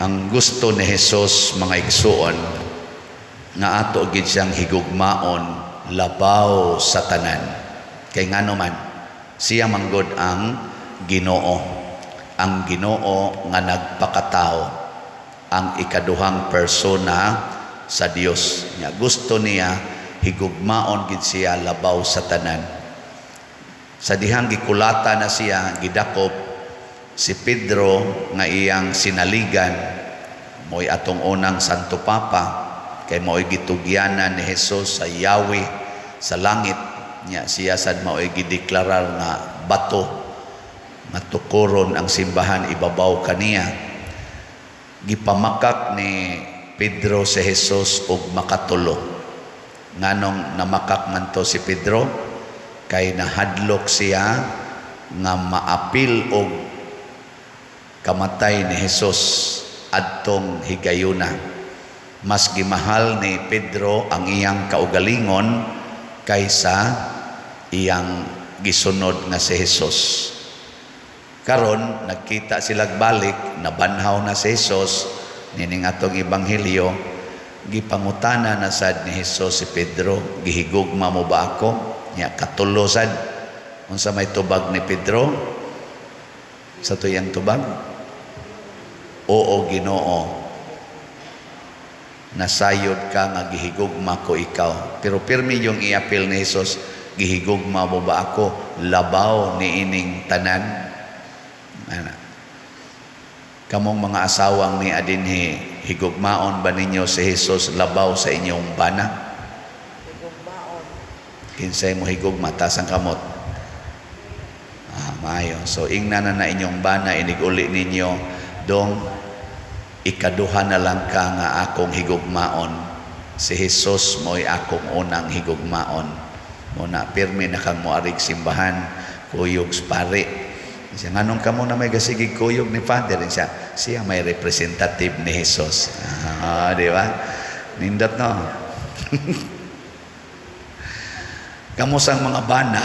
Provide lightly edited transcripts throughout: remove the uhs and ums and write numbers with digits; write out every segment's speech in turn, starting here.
Ang gusto ni Jesus, mga igsuon, nga ato gid siyang higugmaon labaw sa tanan. Kay ngano man, siya manggod ang Ginoo. Ang Ginoo nga nagpakatao, ang ikaduhang persona sa Dios. Nya gusto niya higugmaon gid siya labaw sa tanan. Sa dihang gikulata na siya, gidakop si Pedro nga iyang sinaligan, mo'y atong unang Santo Papa, kay mo'y gitugyanan ni Jesus sa Yahweh sa langit. Nya siya sad mao'y gideklarar nga bato nga tukuron ang simbahan ibabaw kaniya. Gipamakak ni Pedro si Jesus og makatulo. Nganong namakak man to si Pedro? Kay nahadlok siya nga maapil og kamatay ni Jesus adtong higayuna. Mas gimahal ni Pedro ang iyang kaugalingon kaysa iyang gisunod nga si Jesus. Karon nagkita sila balik, nabanhaw na si Jesus nining atong ebanghelyo, gipangutana na sad ni Jesus si Pedro, "Gihigugma mo ba ako?" Nya katulo sad. Unsa may tubag ni Pedro? Sa tuyang tubag? "Oo, Ginoo. Nasayod ka nga gihigugma ko ikaw." Pero pirmi yung iapil ni Jesus, "Gihigugma mo ba ako labaw ni ining tanan?" Ana. Kamong mga asawang ni adinhi, higugmaon ba ninyo si Jesus labaw sa inyong bana? Higugmaon. Kinsay mo higugma, taas ang kamot. Ah, maayo. So ingna na na inyong bana, inig-uli ninyo, "Dong, ikaduha na lang ka nga akong higugmaon. Si Jesus mo'y akong unang higugmaon." Mo na pirmi na kang moarig simbahan, kuyog sa pari. Siya, "Nganong kamo na may gasigig kuyog ni Father?" Siya, siya may representative ni Jesus. Ah, di ba? Nindot, no? Kamo sang mga bana,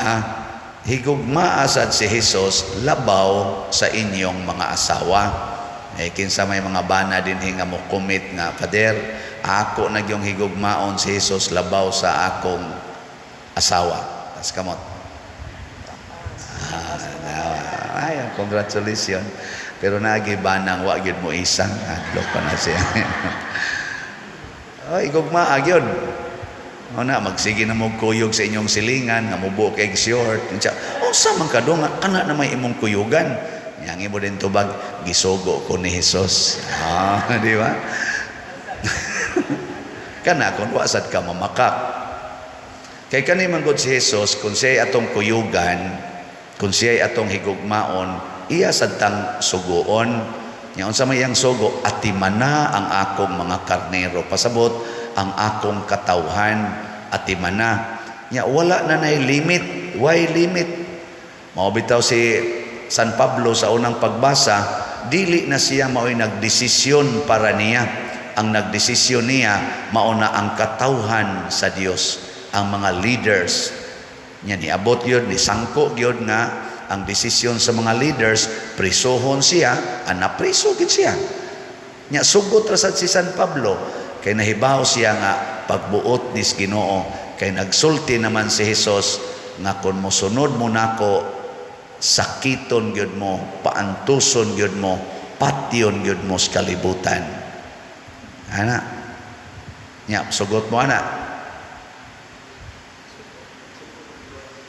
higugmaa sad si Jesus labaw sa inyong mga asawa. Eh, kinsa may mga bana dinhi nga mo commit nga, "Father, ako na gyung higugmaon si Jesus labaw sa akong asawa"? Tas kamot. Ah, ay, congratulations. Pero naagi banang wa gyud mo isang adlok pa na siya. Oh, higugmaa gyud. O na, magsige na mo kuyog sa inyong silingan, nga mubuo kay short. Unsa, unsa man ka dong, kana na may imong kuyugan? Yang imo din tubag, "Gisugo ko ni Jesus." Ah, di ba? Kana kung wa sad ka mamakak. Kay kani man gud si Jesus, kung siya atong kuyugan, kung siya atong higugmaon, iya sad tang suguon. Nya unsa may iyang sugo? "Atimana ang akong mga karnero." Pasabot, ang akong katawhan, atimana. Nya wala na nay limit. Why limit? Mao bitaw si San Pablo sa unang pagbasa, dili na siya mao'y nagdesisyon para niya. Ang nagdesisyon niya mao na ang katawhan sa Dios, ang mga leaders. Nya niabot yun, ni sangko yun nga ang desisyon sa mga leaders, prisuhon siya, ana priso gid siya. Nya sugot ra sad si San Pablo kay nahibaw siya nga pagbuot nis Ginoo, kay nagsulti naman si Jesus nga kung mosunod mo nako, sakiton gyud mo, paantuson gyud mo, patyon gyud mo sa kalibutan. Ana. Nya sugot mo ana.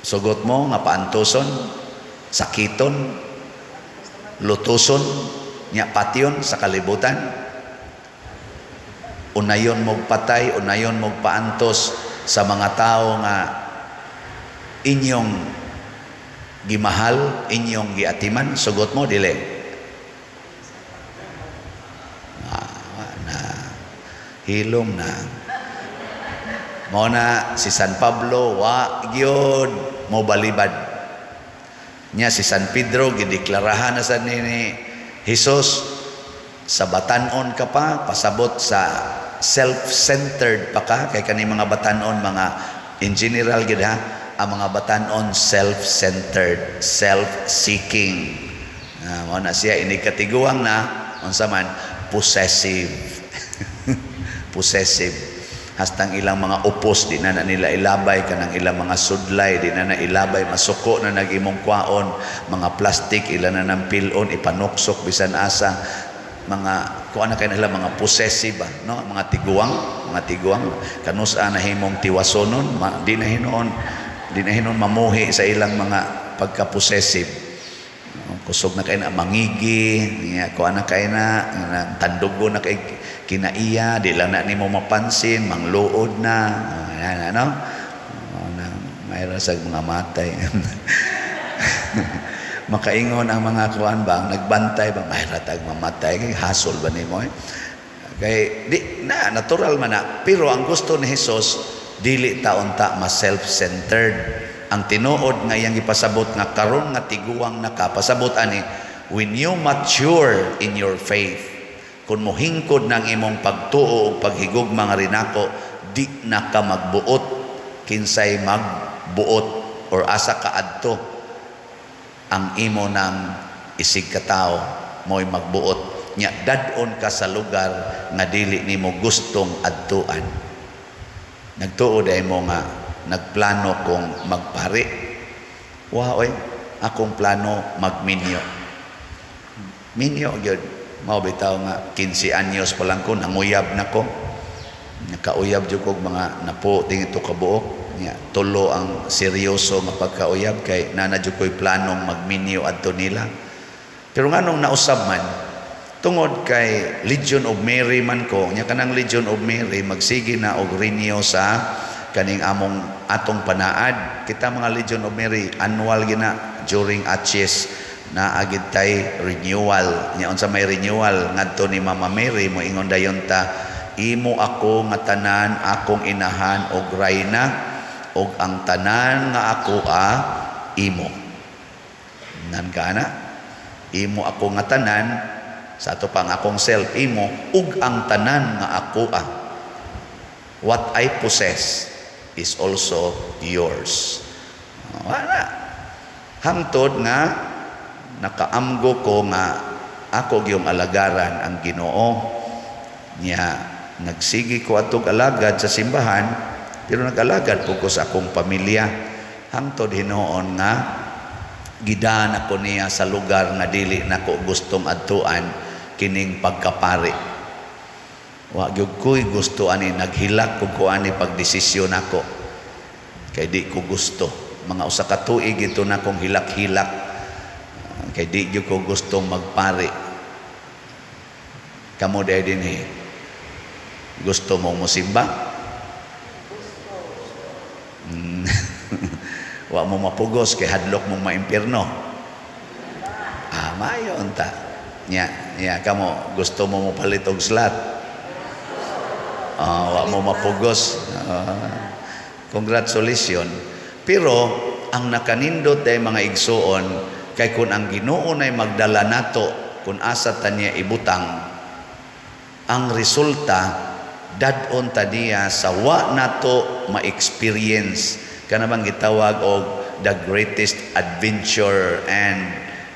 Sugot mo nga paantuson, sakiton, lutuson, nya patyon sa kalibutan. Unayon mog patay, unayon mog paantos sa mga tao nga inyong gimahal, inyong giatiman, sugot mo dili? Ah, na hilom na. Mao na si San Pablo wa gyud mo balibad. Nya si San Pedro gideklarahan na sa ni Jesus, sa batanon ka pa, pasabot sa self-centered pa ka, kay kani mga batanon, mga in general gid ha, ang mga batanon self-centered, self-seeking. Ah, mao na siya inig katiguang na unsa man Nag-possessive. Possessive. Hastang ilang mga upos di na nila ilabay, kanang ilang mga sudlay di na ilabay, masuko na nag imong kwaon, mga plastic ila na nang pilon, ipanuksok bisan asa, mga kuan na kay nila, mga possessive ba, no? Mga tiguang, mga tiguang, kanus-a na himong tiwasonon, di na hinuon mamuhi sa ilang mga pagka-possessive. Kusog na kay na mangigi niya, kuan na kay na tandugo na kay kinaiya, di lang na nimo mapansin, mangluod na. Oh, yan, ano. Oh, na mayroon sa mga matay, makaingon ang mga kuan ba, ang nagbantay ba, may ratag mamatay kay hasol ba nimo, eh? Kay di na natural man na, pero ang gusto ni Jesus, dili ta unta mas self-centered. Ang tinuod nga iyang ipasabot nga karon nga tiguang nakapasabot ani, when you mature in your faith, kung mohingkod ng imong pagtuo ug paghigugma nga rinako, di na ka magbuot kinsay magbuot or asa ka adto. Ang imo ng isig katao mo'y magbuot nya, dad-on ka sa lugar nga dili nimo gustong adtuan. Nagtuo dahil mo nga nagplano kong magpari? Wa oy, akong plano magminyo. Minyo gyud. Mao bitaw nga 15 anyos pa lang ko nanguyab na ko. Nakauyab jud kog mga napo tingito kabuok. Nya tulo ang seryoso nga pagkauyab kay nana jud ko'y planong magminyo adto nila. Pero nganong nausab man, tungod kay Legion of Mary man ko nya, kanang Legion of Mary magsige na og renew sa kaning among atong panaad. Kita mga Legion of Mary, annual gina during Acies na agid tay renewal nya. Unsa may renewal? Ngadto ni Mama Mary, moingon dayon ta, "Imo ako nga tanan, akong inahan og rayna, og ang tanan nga ako a imo." Nan ka na, imo ako nga tanan, sa ato pang akong self imo, ug ang tanan nga ako a, what I possess is also yours. Wala hangtod nga nakaamgo ko nga ako gyung alagaran ang Ginoo. Nya nagsigi ko atog alagad sa simbahan, pero nag-alagad po ko sa akong pamilya hangtod hinuon nga gidaan ako niya sa lugar nga dili nako gustong adtuan, kining pagkapari. Wa gyud ko'y gusto ani, naghilak ko ani pagdesisyon nako kay di ko gusto. Mga usa ka tuig ito na kong hilak-hilak kay di gyud ko gustong magpari. Kamo dahil dinhi, gusto mong musimba? Wa mo mapugos kay hadlok mong maimpierno. Ah, maayo unta. Nya, nya kamo, gusto mo mopalit og slot? Ah, wa mo mapugos. Ah, congratulations. Pero ang nakanindot day, mga igsuon, kay kung ang Ginoo nay magdala nato kung asa ta niya ibutang, ang resulta dad-on ta niya sa wa nato ma-experience, kana bang gitawag og the greatest adventure and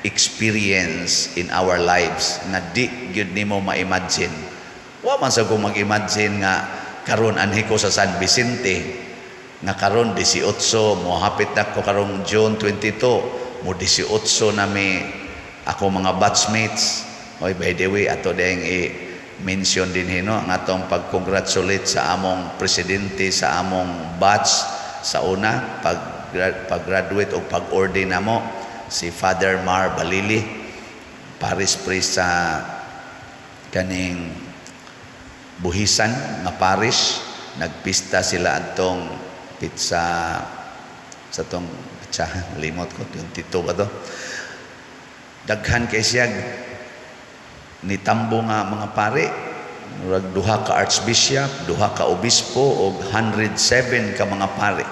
experience in our lives nga di gyud nimo ma-imagine. Wa man sa ko mag-imagine nga karon anhi ko sa San Vicente, nga karon 18, mohapit na ko karong June 22, mo 18 na mi ako mga batchmates. Oy, by the way, ato ding i-mention din hino ang atong pag-congratulate sa among presidente sa among batch sa una pag pag-graduate o pag-ordain namo, si Father Mar Balili, parish priest sa kaning Buhisan nga parish. Nagpista sila adtong pizza sa tong pizza, limot ko, 22 ba to. Daghan kay siya nitambo nga mga pare, murag duha ka archbishop, duha ka obispo og 107 ka mga pare.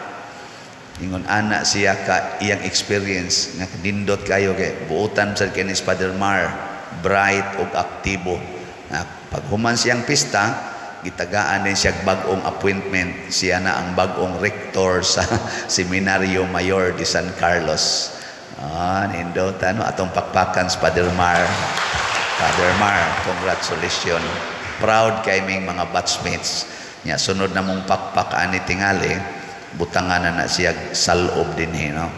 Ingon ana siya ka iyang experience nga nindot kayo kay buotan sad kay ni Father Mar, bright og aktibo. Na pag human siyang pista, gitagaan din siya bag-ong appointment. Siya na ang bag-ong rector sa Seminario Mayor de San Carlos. Ah, nindot ano, atong pakpakan sa Father Mar. Father Mar, congratulations. Proud kay ming mga batchmates. Nya sunod na mong pakpak ani tingali, butangan na na siya salob dinhi, no?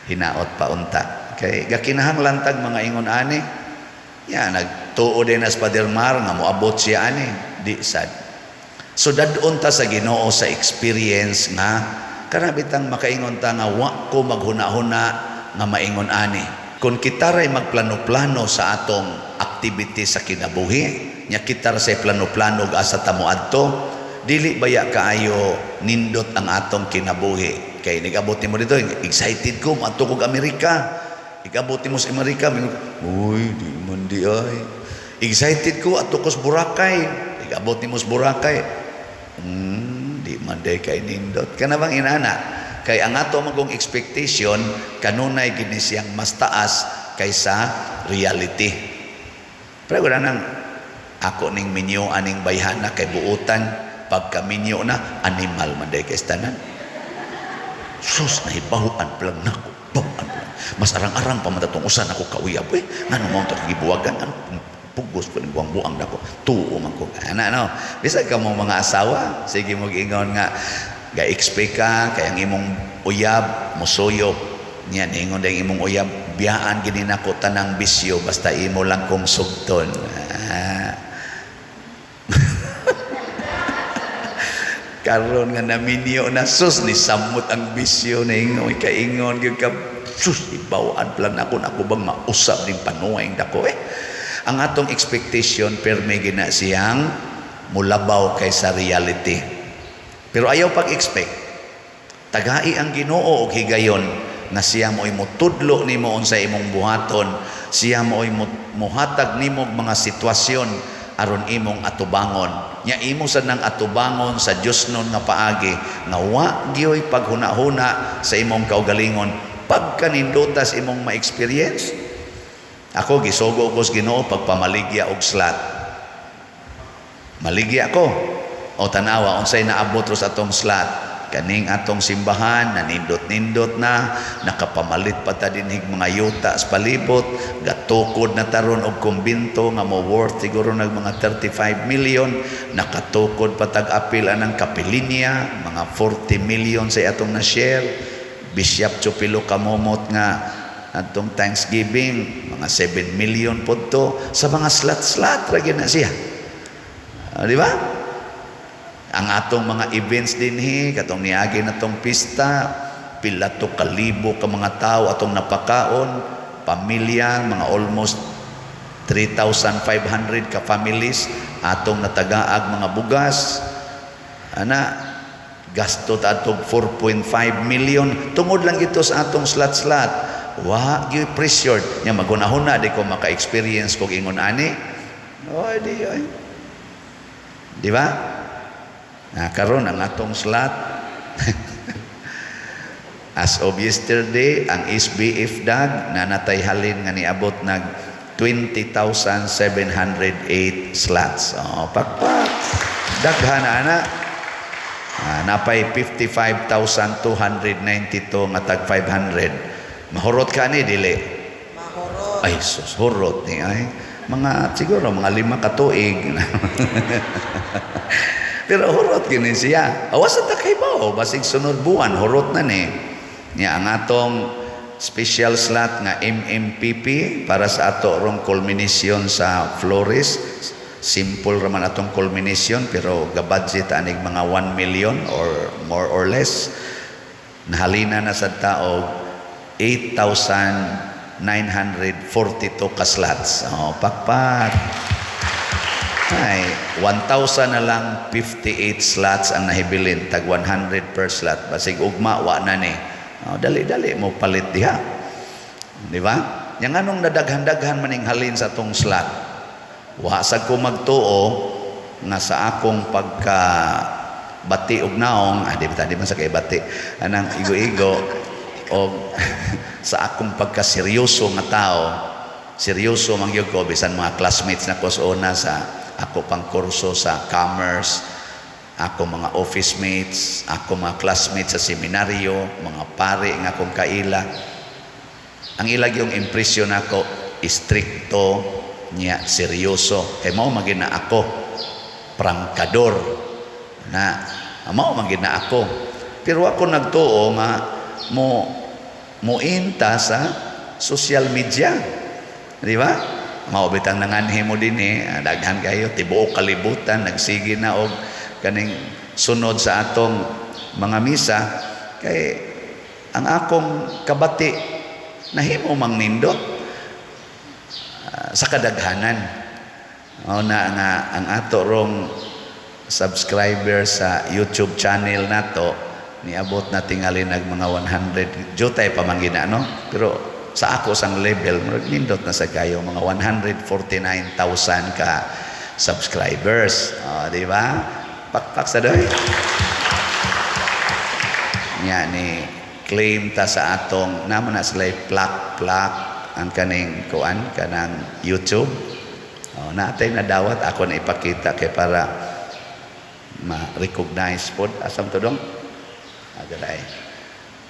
Hinaot pa unta. Kay gakinahanglan tag mga ingon ani. Ya nagtuo din as Father Mar nga moabot siya ani, di sad. So dad-on ta sa Ginoo sa experience nga kana bitang makaingon ta nga wa ko maghuna-huna nga maingon ani. Kung kita ray magplano-plano sa atong activity sa kinabuhi, nya kita ra say plano-plano og asa ta moadto, dili baya kaayo nindot ang atong kinabuhi. Kay nigabot nimo dito, excited ko moadto kog Amerika. Igabot nimo sa Amerika, mingon, "Uy, di man di ay." Excited ko adto ko sa Boracay. Igabot nimo sa Boracay. Di man day kay nindot. Kana bang inana? Kay ang ato magong expectation kanunay gini siyang mas taas kaysa reality. Pero wala nang ako ning minyo aning bayhana kay buutan, pagka minyo na, animal man day kay tanan. Sus, nahibahuan pa lang nako, bahuan pa lang. Mas arang-arang pa man atong usan ako kauyab eh. Ngano mo to gibuwagan, ano pugos pa ning buang-buang nako. Tuo man ko. Ana no. Bisag ka mo mga asawa, sige mo giingon nga ga-expect ka kay ang imong uyab mosuyop. Niya niingon dayong imong uyab, "Biyaan gini nako tanang bisyo basta imo lang kong sugton." Ah. Karon nga naminyo na, sus, ni samot ang bisyo na ingon kaingon gyud ka, "Sus, ibawaan plan ako na ako bang mausab ning panuay dako eh." Ang atong expectation perme gina siyang mulabaw kaysa reality. Pero ayaw pag-expect. Tagai ang Ginoo og higayon nga siya mo'y mutudlo nimo unsa imong buhaton, siya mo'y muhatag nimo og mga sitwasyon aron imong atubangon. Nya imo sad nang atubangon sa Dios nun nga paagi nga wa gyoy paghuna-huna sa imong kaugalingon pagkanindutas imong ma-experience. Ako gisugo ko sa Ginoo pagpamaligya og slot. Maligya ko. O tanawa unsay naabot ro sa atong slot. Kaning atong simbahan nanindot-nindot na, nakapamalit pa ta dinhig mga yuta sa palibot, gatukod na taron og kumbinto nga mo worth siguro nag mga 35 million, nakatukod pa tag apil anang kapilinya, mga 40 million sa atong na-share. Bishop Chupilo kamomot nga atong Thanksgiving, mga 7 million po to sa mga slot-slot ra gyud na siya. Ah, di ba? Ang atong mga events dinhi, katong niagi na tong pista, pila to kalibo ka mga tao atong napakaon, pamilya, mga almost 3,500 ka families atong natagaag mga bugas. Ana, gasto ta atog 4.5 million tungod lang ito sa atong slot-slot. Wa gyud pressured nya magunahuna di ko maka-experience kog ingon ani. Oh, di ay. Di ba? Na karon ang atong slot, as of yesterday, ang SBF dag nanatay halin nga niabot nag 20,708 slots. Oh, pakpak. Daghan ana. Ah, napay 55,292 nga tag 500. Mahurot ka ni dili? Mahurot. Ay sus, hurot ni ay. Mga siguro mga 5 ka tuig. Pero hurot gini siya. Awas sa takaybaw, basig sunod buwan hurot na ni. Nya ang atong special slot nga MMPP para sa ato rong culmination sa Flores. Simple raman atong culmination pero gabudget anig mga 1 million or more or less. Nahalina na sa tao 8,942 ka slots. Oh, pakpak. Ay, 1,000 na lang 58 slots ang nahibilin, tag 100 per slot. Basig ugma, wa na ni. Oh, dali-dali mo palit diha. Di ba? Yang anong nadaghan-daghan maning halin sa atong slot. Wa sad ko magtuo nga sa akong pagka bati og naong, ah, di ba, di man sa kay bati, anang igo-igo, og sa akong pagkaseryoso nga tao, seryoso man gyud ko, bisan mga classmates na ko sa una sa ako pang kurso sa commerce, ako mga office mates, ako mga classmates sa seminaryo, mga pare nga akong kaila. Ang ilag yung impression nako, istrikto nya seryoso, kay mao man na ako prangkador na, mao man na ako. Pero ako nagtuo nga mo muinta sa social media, di ba? Mao bitang nanganhi mo dinhi, daghan kayo, tibuok kalibutan nagsige na og kaning sunod sa atong mga misa, kay ang akong kabati nahimo mang nindot sa kadaghanan. O na nga ang ato rong subscriber sa YouTube channel nato niabot na tingali nag mga 100 jutay pa man gina, no? Pero sa ako sang level, murag nindot na sa kayo, mga 149,000 ka subscribers. O, di ba? Pakpak sa doy nya ni claim ta sa atong naman na sila plaque plaque ang kaning kuan, kanang YouTube. Oh, natay nadawat, ako na ipakita kay para ma-recognize pod. Asam to dong adalay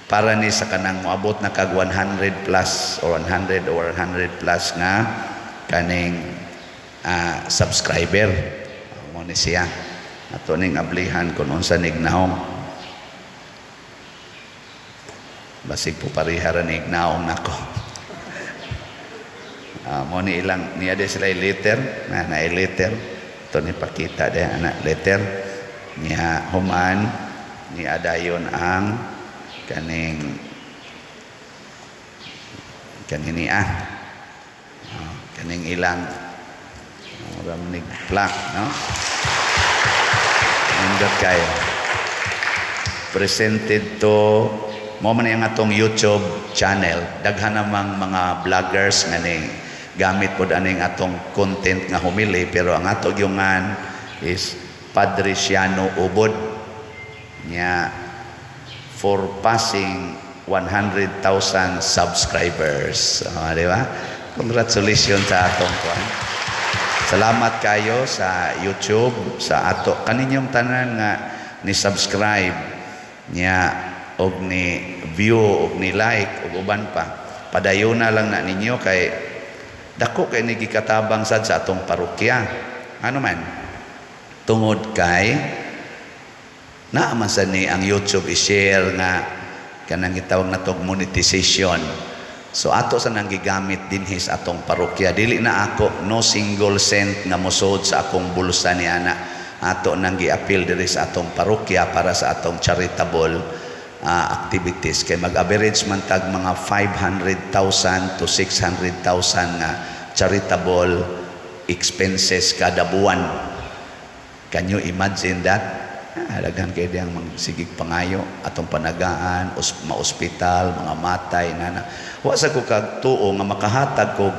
para ni sa kanang moabot na kag 100 plus or 100 or 100 plus nga kaning subscriber. Mo ni siya ato ning ablihan kung unsa nignahong. Basig po pareha ra ni ignaong nako. Mo ni ilang niya de sila letter na na letter to ni pakita de ana letter niya, human ni adayon ang kaning kanini kaning ilang ram nig plaque, no? Nindot kayo. Presented to mo man ang atong YouTube channel. Daghan namang mga vloggers nga ni gamit pod aning atong content nga humili, pero ang ato gyungan is Padre Siano Ubod nya for passing 100,000 subscribers. Oh, di ba? Congratulations sa atong kuan. Salamat kayo sa YouTube, sa ato kaninyong tanan nga ni subscribe niya og ni view og ni like og uban pa. Padayon na lang na ninyo kay dako kay ni gikatabang sad sa atong parokya. Ano man? Tungod kay naa man sad ni ang YouTube i-share nga kanang gitawag natong monetization. So ato sa nang gigamit dinhi sa atong parokya. Dili na ako, no single cent nga mosod sa akong bulsa ni ana. Ato nang giapil diri sa atong parokya para sa atong charitable activities, kay mag-average man tag mga 500,000 to 600,000 nga charitable expenses kada buwan. Can you imagine that? Daghan kay diyang magsigig pangayo atong panagaan, maospital, mga matay nana. Wa sa ko kagtuo nga makahatag ko,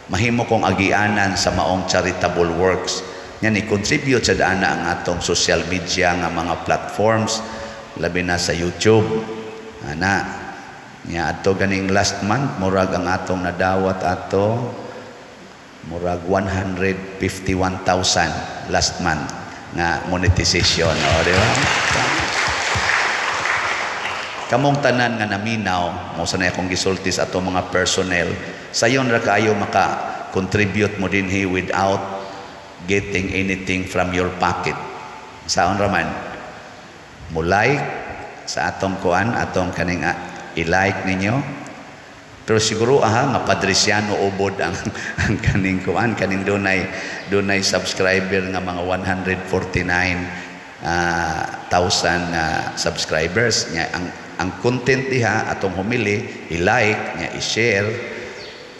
mahimo kong agianan sa maong charitable works. Nya ni contribute sa dana ang atong social media nga mga platforms, labi na sa YouTube. Ana nya adto ganing last month, murag ang atong nadawat ato murag 151,000 last month nga monetization, o di ba? Kamong tanan nga naminaw mo sa akong gisulti sa atong mga personnel, sayon ra kaayo maka contribute mo dinhi without getting anything from your pocket. Saon ra man mo like sa atong kuan, atong kaning i-like ninyo. Pero siguro aha nga Padriciano Ubod ang ang kaning kuan, kaning dunay subscriber nga mga 149 thousand na subscribers nya. Ang content diha atong humili, i-like nya, i-share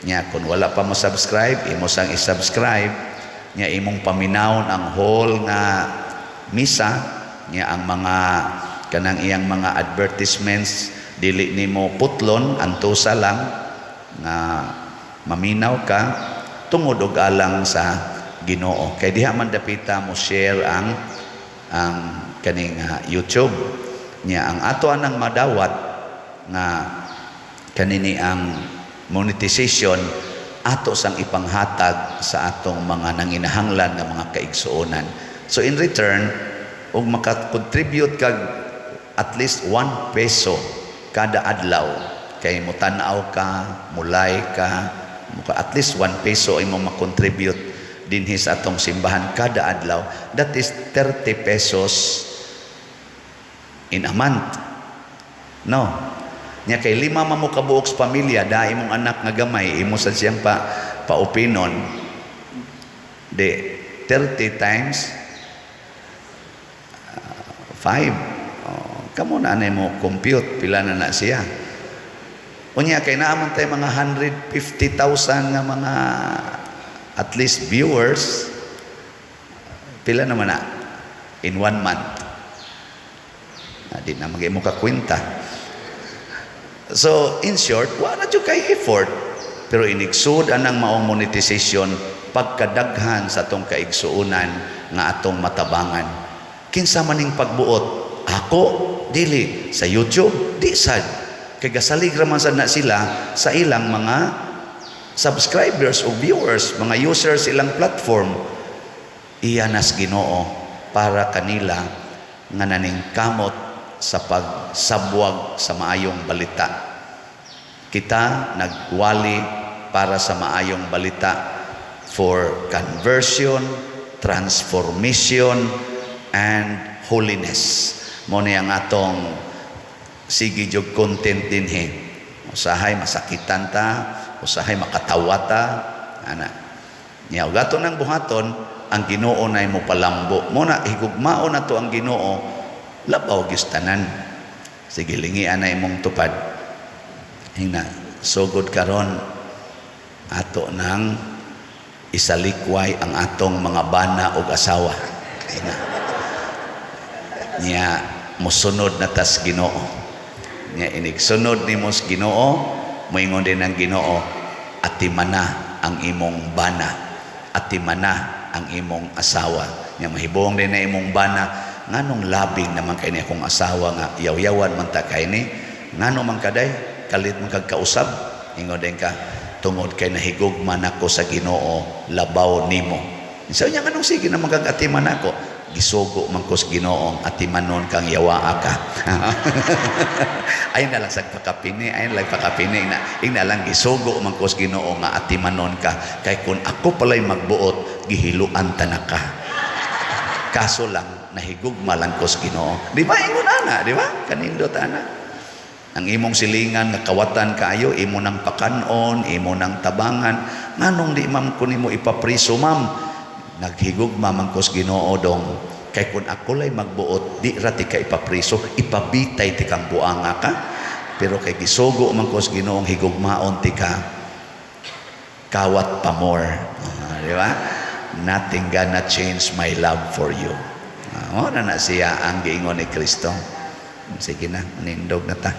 nya. Kung wala pa mo subscribe, imo sang i-subscribe nya, imong paminawon ang whole nga misa nya, ang mga kanang iyang mga advertisements dili nimo putlon, antusa lang nga maminaw ka tungod og alang sa Ginoo, kay diha man dapita mo share ang kaning YouTube nya. Ang ato anang madawat nga kanini ang monetization, ato sang ipanghatag sa atong mga nanginahanglan nga mga kaigsuonan. So in return, ug maka-contribute kag at least 1 peso kada adlaw, kay mo tan-aw ka, mo like ka, Muka at least 1 peso imong makontribute dinhi sa atong simbahan kada adlaw. That is 30 pesos in a month. No. Nya kay lima man mo kabuok sa pamilya, da imong anak nga gamay, imo sad siyang pa paupinon. Di 30 times 5. Oh, kamo na anay mo compute pila na na siya. Unya kay naa man tay mga 150,000 nga mga at least viewers, pila naman na in one month? Ah, di na mag mo ka kwenta. So, in short, wala na jud kay effort. Pero inigsud anang maong monetization pagkadaghan sa atong kaigsuonan nga atong matabangan. Kinsa maning pagbuot? Ako dili sa YouTube, di sad. Kay gasalig ra man sad na sila sa ilang mga subscribers o viewers, mga users ilang platform. Iya nas Ginoo para kanila nga naningkamot sa pagsabwag sa maayong balita. Kita nagwali para sa maayong balita for conversion, transformation, and holiness. Mo ni ang atong sige jud content dinhi. Usahay masakitan ta, usahay makatawa ta, ana. Nya ug ato nang buhaton, ang Ginoo nay mo palambo. Mo na higugmaon nato ang Ginoo, labaw gyud tanan. Sige, lingian na imong tupad. Hingna, sugod karon ato nang isalikway ang atong mga bana ug asawa. Hingna. Nya mosunod na tas Ginoo. Nya inig sunod nimo sa Ginoo, moingon din ang Ginoo, atimana ang imong bana, atimana ang imong asawa. Nya mahibong din na imong bana, nganong labing naman kay ni akong asawa nga yaw-yawan man ta kay ni, ngano man kaday, kalit man kag kausab, ingon din ka, tungod kay nahigugma nako sa Ginoo labaw nimo. So nya nganong sige naman kag atiman ako, gisugo man ko sa Ginoo atimanon kang yawaa ka. Ay na lang sa pakapini, ay na lang pakapini na. Ingna lang gisugo man ko sa Ginoo nga atimanon ka kay kun ako palay magbuot gihiluan ta na ka. Kaso lang nahigugma lang ko sa Ginoo. Di ba ingon ana, di ba? Kanindot ana. Ang imong silingan nga kawatan kaayo, imo nang pakanon, imo nang tabangan. Nganong di ma'am ko nimo ipapriso, ma'am? Naghigugma man ko sa Ginoo dong. Kay kun ako lay magbuot, di ra ti ka ipapriso, ipabitay ti kang buanga ka. Pero kay gisugo man ko sa Ginoong higugmaon ti ka, kawat pa more. Ah, di ba? Nothing gonna change my love for you. Ah, na na siya ang giingon ni Kristo. Sige na, nindog na ta.